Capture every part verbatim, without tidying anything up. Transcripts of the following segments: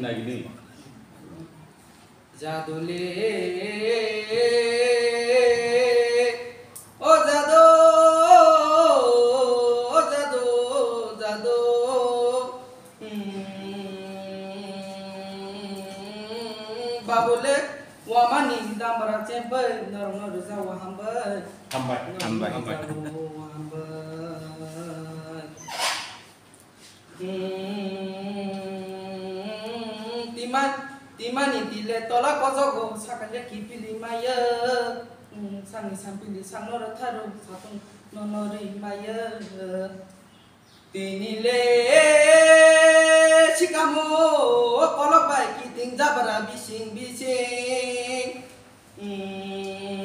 Jaduli, o jadu, o jadu, jadu. Hmm, babule, wamani damra chempai, norno rija wahambai. Hambai. Hambai. Hambai. Hambai. Hmm, timan, timani tile tola kojogo sakale kipili maya. Hmm, sangni sampili sangno rotharu satung nono ri maya. Tini le sikamo kolok bai kiting jabra bising bising. Hmm,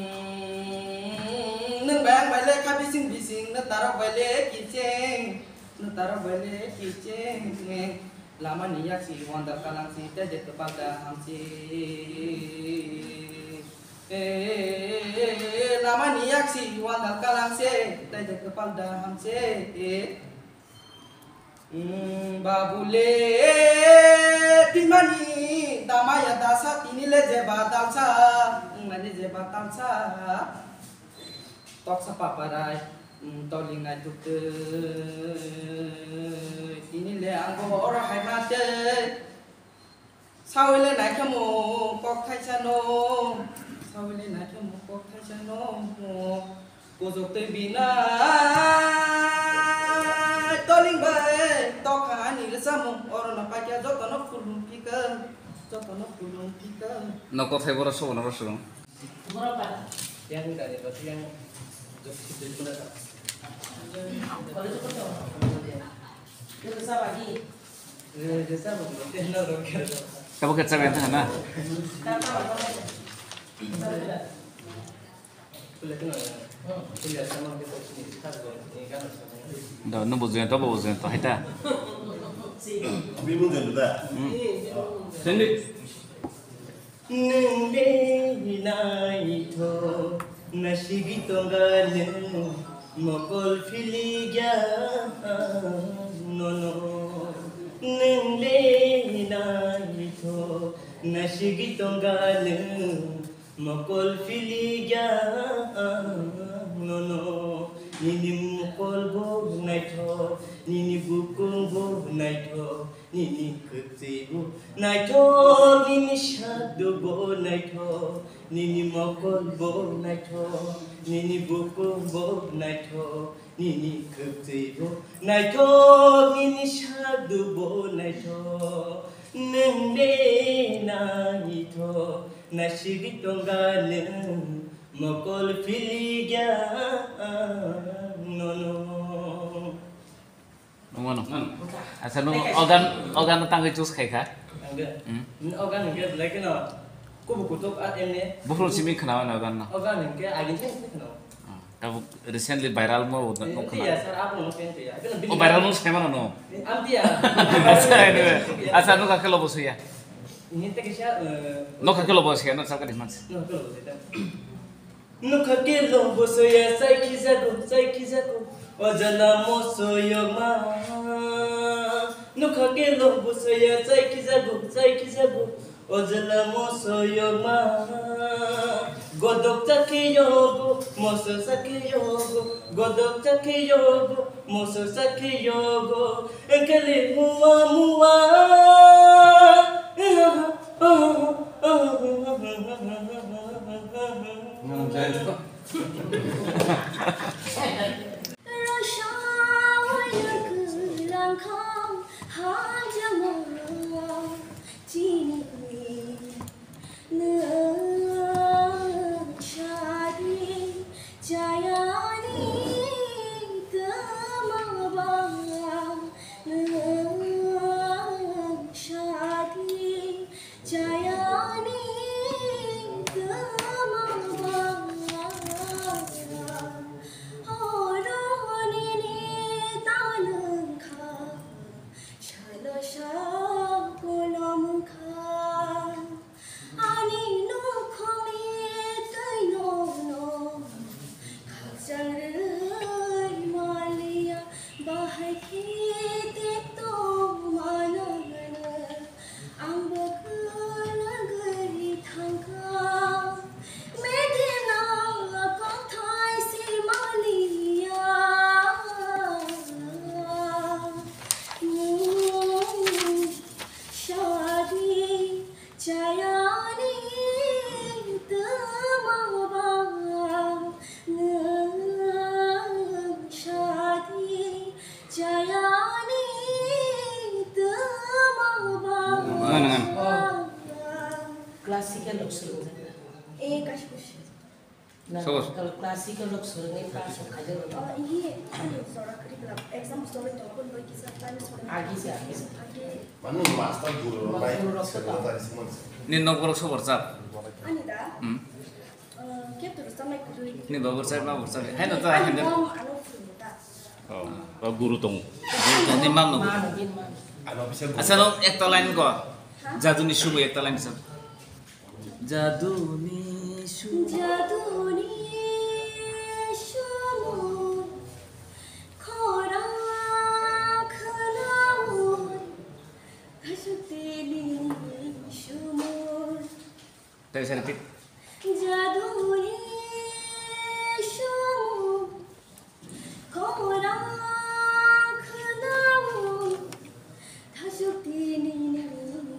nwng bai ang bai le kha bising bising, nwtarok bai le kiching, nwtarok bai le kiching. Lamani yaksi wandal kalang si, tei de kwpal da hamsi. Eh, lamani yaksi wandal kalang se, tei de kwpal da hamsi. Hmm, babule, timani damaya dasa, tini le jeba dalsa, hmm, nani jeba dalsa. Toksa paparai, hmm, toling nai tuktwi. Tini le angbo oro hai mate. Sawile naikhe mo kok thaisa no, sawile naikhe mo kok thaisa no, mo kojok tei bina toling bai tokha ani rwchapmung oro no paikha joto no khulum phikha, joto no khulum phikha. No kothai boro sobo no rosong. Yang dari bati yang jok situ pun ada. Kabo kecap yang tengah na. Do, nu bujuyan to, bujuyan to, hai ta. Abi bujuyan to da. Hmm. Sendiri. Nwng le naithok, nasigwi tongkha nwng, mokol philikya nono. Nwng le naithok, nasigwi tongkha nwng, mokol philikya nono. Nini mokol bo naithok, nini bukung bo naithok, nini kwtwi bo naithok, nini saduk bo naithok, nini mokol bo naithok, nini bukung bo naithok, nini kwtwi bo naithok, nini saduk bo naithok. Nwng de naithok, nasigwi tongkha nwng, mokol philikya nono. Nungmano. Nang. Asa nung organ, organ no tangwi choose khai kha? Ang de. Hmm. Organ hwnkhe belai kheno kubu kutuk a emne. Buphuru simi khnawa na organ no. Organ hwnkhe agin thai khnawa. Hmm. Tabuk recently viral mo no khna. Iya, sir, abo no pen ya. Oh, viral mo sai mano no. Am dia. Asa, anyway. Asa no ka kelo bo suya. Ini te kisa, eh, no ka kelo bo suya, no sal ka di mans. No ka kelo bo suya. Nokha kelo bo soya, chai khijago, chai khijago, o jala mosoyoma. Nokha kelo bo soya, chai khijago, chai khijago, o jala mosoyoma. Godok chakhe yogo, moso chakhe yogo, godok chakhe yogo, moso chakhe yogo. Enkele mua mua. Rwchapmung kwrwngkha hajama chini nwng sadi chayani twma ba nwng sadi chayani twma ba. Chayani tamo ba nwng sadi, chayani tamo ba. Ngan, ngan. Classical rok swrwngjak. Eh, kaisa, kaisa. Na, Sabas. Kal-, classical rok swrwngwi pass rok khaijak rok. Oh, iye, ani jora kwrwi glak. Exam swrwngwi tongkha, hwnwi kisa time swrwngwi. Agi se, agi se. Agi. Manu master guru rok bai. Guru rok swrwngwi tongkha. Ni nok borok sobo rwchap? Ani da? Hmm. Uh, kep tu rwchapnai kwrwi. Ni baba rwchap, ma bo rwchap. Hai no ta, ani hai no. Mom ano phungo da. Oh, ba guru tong. Guru tong ni mam no. Mam no, bin mam. Ano bisa guru. Acha no ekta line ko. Ha? Jaduni sumo ekta line sa. Jaduni su- Jaduni sumo khorang khwnaui, thasuk tini sumo. Tei sari tik. Jaduni sumo khorang khwnaui, thasuk tini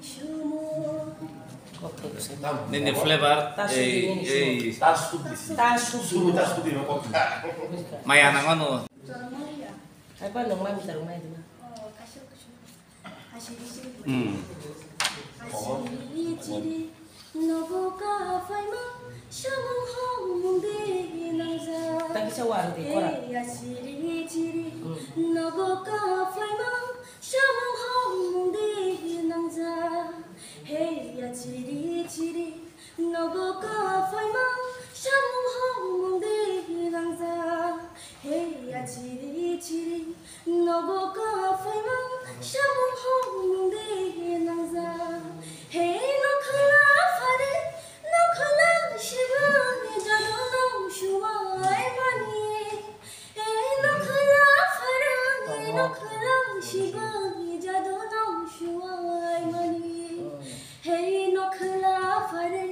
sumo. Nini flavor, ei, ei. Maya nang ano. Hai pa nang mami tarung mai dima. Hmm. Asiri chiri nogo ka phaima samung hongmung de nangjak. Takisa wa ang de kora. Hey, asiri chiri nogo ka phaima samung hongmung de nangjak. Hey, asiri chiri nogo ka phaima samung hongmung de nangjak. Hey, asiri chiri nogo ka phaima samung hongmung de nangjak. Hey, nokhla phare, nokhla sibani jadu nong suwai mani. Hey, nokhla phare, nokhla sibani jadu nong suwai mani. Hey, nokhla phare,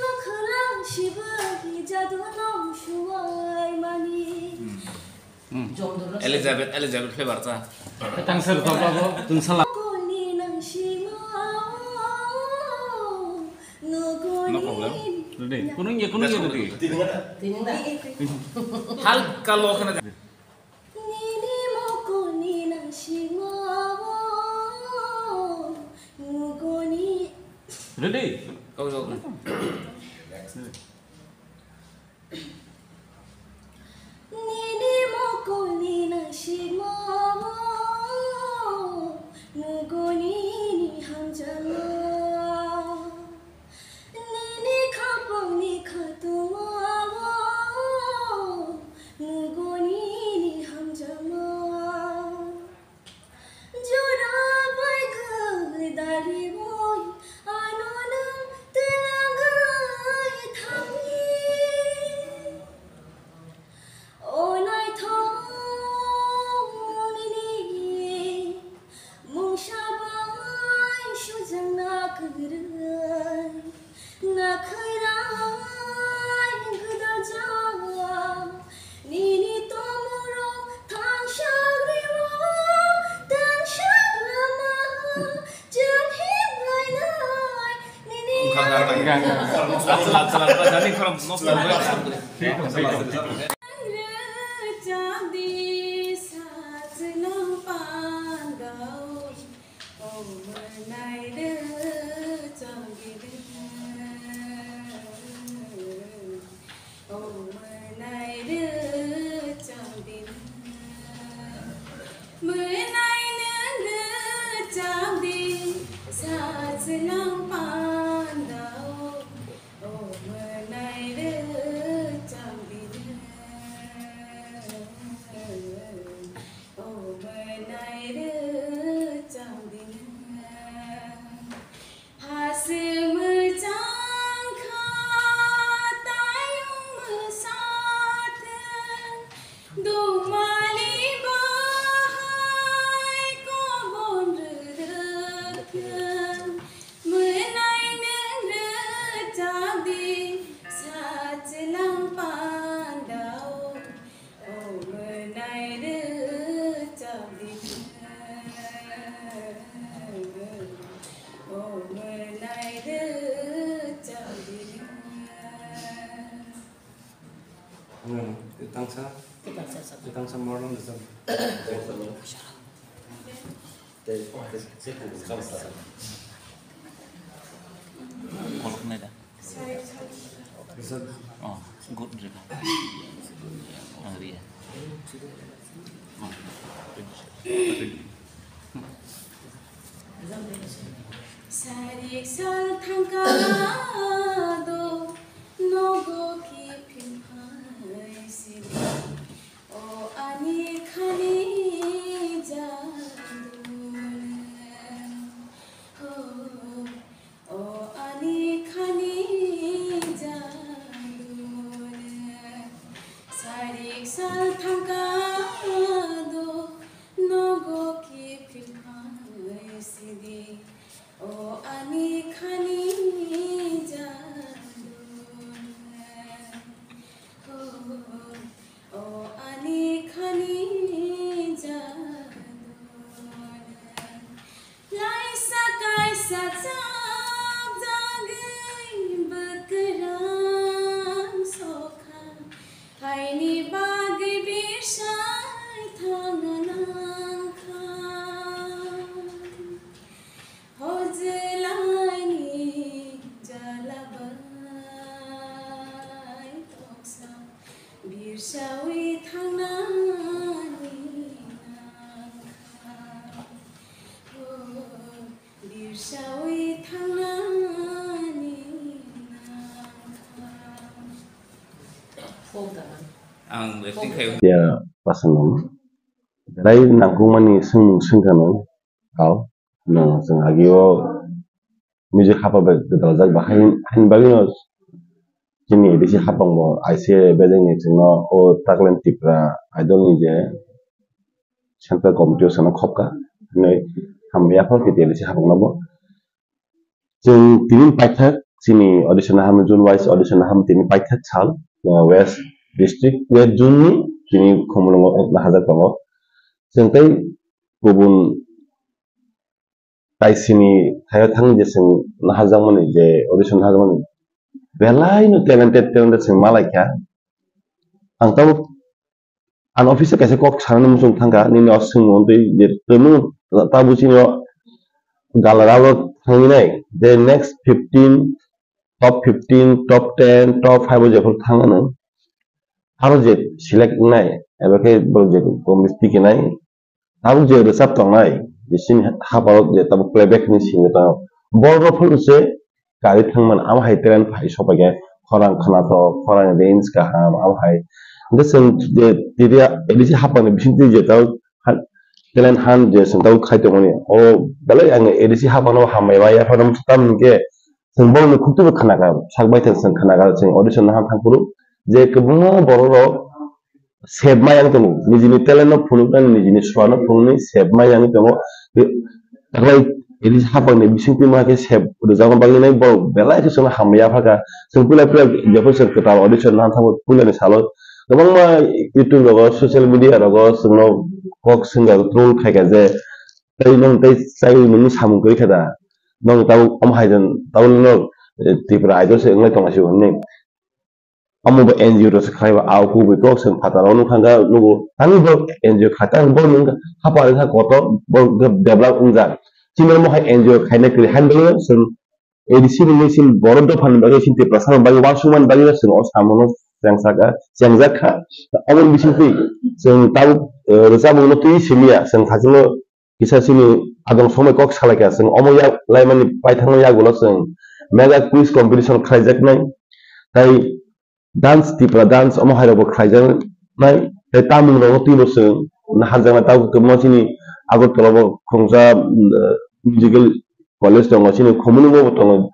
nokhla sibani jadu nong suwai mani. Hmm. Elizabeth, Elizabeth flavor cha. Tang ser to babo, tun sala. Koni nang sima, nogoni. No problem. Ready. Kunung ye, kunung ye, ready. Halka lo khana. Nini mokoni nang sima, nogoni. Ready. Go, go. Nini mokoni nang sima, nogoni ni hamjama. Nini khapangni khatungao, nugoni ni hamjakma. Jora bai gwi daliui, ano nwng twlangwi thangni. O naithok nini mungsa bai sujangna kwrwi, na khwrai gwdal jang, nini tomorok thangsa rio, thangsa lama chwng himlainai nini. Wngkha, wngkha, wngkha. Achal, achal, achal, jani khorang nosto wngkha. Rwchapdi sachwlang pandao, o mwnai rwchapdi nwng, o mwnai rwchapdi nwng, mwnai nwng rwchapdi sachwlang pandao. O mwnai rwchapdi nwng. Tangsa. Tangsa morong jam. Kolok nai da. Oh, good rika. Ang ria. Sarik sal thangka do nogo kiphil phai sidi. O ani khani jaduna, ho, o ani khani jaduna. Sarik sal thangka do nogo kiphil phai sidi. O ani khani jaduna, ho, o ani khani jaduna. Laisa kaisa chapjagwi bwkrang sokha, haini bagwi bisai thangna nangkha. Hojelaini jala bai toksa birsawi thangnani nangkha. Ho, birsawi thangnani nangkha. Ang acting khai. Ya, pasangan. Belai nangkukmani swngmung swngkha nang. Kau, no, chwng agio music hapba bai gwdalajak ba, hain, hain bagwino chini A D C hapang bo I C A bejengni chwngno o Taglen Tipra Idol ni je central committee o chwngno khopka, hinwi hamya phano titi A D C hapang no bo. Chwng tini paithak chini audition ham, June wise audition ham tini paithak sal, uh, West District, West Zone ni tini Khumulwngo nahajak tongo. Chwng tei kubun kaisini thaio thang je chwng naharjakmani, je audition naharjakmani, belai no talented, talented chwng malaikha. Ang tabuk, ang office o kaisa kok sanani muchung thangkha, nini o swngmung twi je twmung tabuk chini o gala rao thangwi nai, the next fifteen, top fifteen, top ten, top five o jephuru thang ano, aro je select wngnai, eba khe borok je gombe tiki nai, tabuk je rwchap tongnai, je chini haparo je tabuk playback hinwi singwi tongo, borok rok phano se karwi thangmani, amo hai talent phai sopaikha, khorang khwnathok, khorang range kaham, amo hai. Hwnkhe chwng je tini A D C hapangni bisingtwi je tabuk talent hunt je chwng tabuk khai tongmani, o belai ang A D C hapangno hambai bai yaphano tamni khe chwng borokni khuk twibo khwnakha, sak baithang chwng khwnakha, chwng audition no ham thangphuru je kwbangma borok rok sep ma yang tongo, nijini talent no phunuknani, nijini sua no phunuknani sep ma yang tongo. Taklai A D C hapangni bisingtwi ma khe sep rwjakma bagwi nai borok belai khe chwngno hamya phakha. Chwng puila puila jephuru chwng kwtal audition no ham thango puilani salo kwbangma YouTube rogo, social media rogo chwngno kok swngya, troll khaikha je tei nwng tei chaiwi nwngni samung kwrwi khe da? Nwng tabuk omo hai jan tabuk nwng, eh, Tripura Idol se wnglai tongma se hwnwi. Omo bo N G O rok se khlai bo, a kubui kok se phataro nukha, nugo tani bo N G O kha, tani bo nwng hapari kha kotor, bo develop wngjak. Chini omo hai N G O khaina kwrwi, haino bagwi chwng A D C ni simi borok dophani bagwi, simi Tiprasa ni bagwi, uansukmani bagwi chwng o samungo chengsak kha, chengjak kha. Aboni bisingtwi chwng tabuk, eh, rwchapmungno twi simiya, chwng thachino kisa chini adong somoi kok salaikha, chwng omo yak laimani paithakma yagulo chwng mega quiz competition khlaijaknai, tai dance, Tripura dance omo hairokbo khlaijaknai, tai tamung rokno twibo chwng naharjaknai. Tabuk kwbangma chini Agartala bo khoroksa, mm, musical college tongo, chini Khumulwngo bo tongo,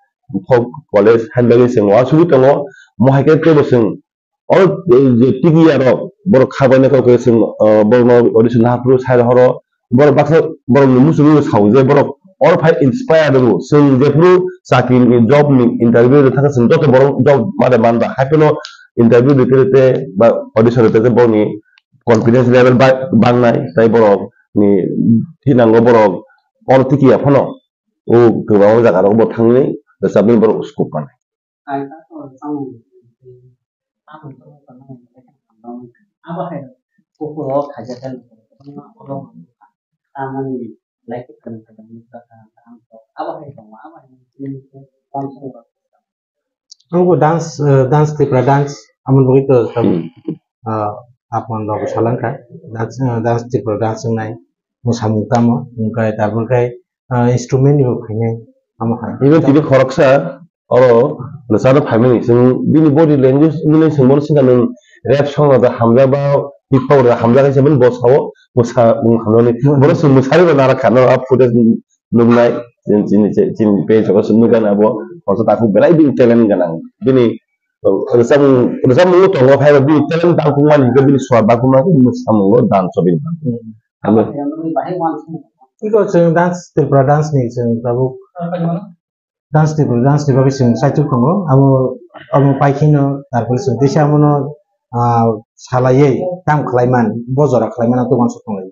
folk college, haino bagwi chwng uansugwi tongo, omo hai khe teibo chwng o je tiki ya rok borok kha bainai kok khe chwng, ah, borokno audition naharphuru sai rohoro, borok baksa borokni muchungwi sao je borok oro phai inspired wngo. Chwng jephuru chakri ni, job ni interview rwna thangkha, chwng joto borok job mada manda, haiphano interview rwte rwte ba audition rwte rwte borokni confidence level ba-, bangnai, tei borokni thinango borok oro tiki ya phano o kwbangma jaga rok bo thangwi rwchapnai borok scope manai. Abo hai kuphur o khaijak khe oro tamani like khe kwrwng kwrwng nukjak kha, ang abo hai tongo, abo hai nini khe tamsong ba. Ang bo dance, eh, dance Tripura dance, amo bagwi to, to, Hmm. ah, apon rok salangkha, dance, eh, dance Tripura dance wngnai, mwsamung tamo, hwnkhe tabuk khe, ah, instrument ni bo phainai, amo hai. Even tini khoroksa, oro, rwchapna phaimani, chwng bini body language wngmani chwng bono swngkha nwng rap song no da hamjak ba hip hop da hamjak hai se bini bo sao, mwsa, mwng hamjaknai. Hmm. Bono chwng mwsari bo narakha, no, a footage nuknai, chini, chini, chini page o se nukgana abo, kosa takhuk belai bini talent ganang. Bini, uh, rwchapmung, rwchapmung tongo, phai bini talent tangkukmani hwnkhe bini swar tangkukmani hwnkhe bini samungo dance o bini tangkuk. Hmm. Ano. Iko chwng dance, Tripura dance ni chwng tabuk. Dance Tripura dance ni bagwi chwng saichuk tongo. Abo, abo paikheno, tarpore chwng teisa abono, ah, salaiwi tam khlaiman, bo jora khlaiman, abo uansuk tonglai.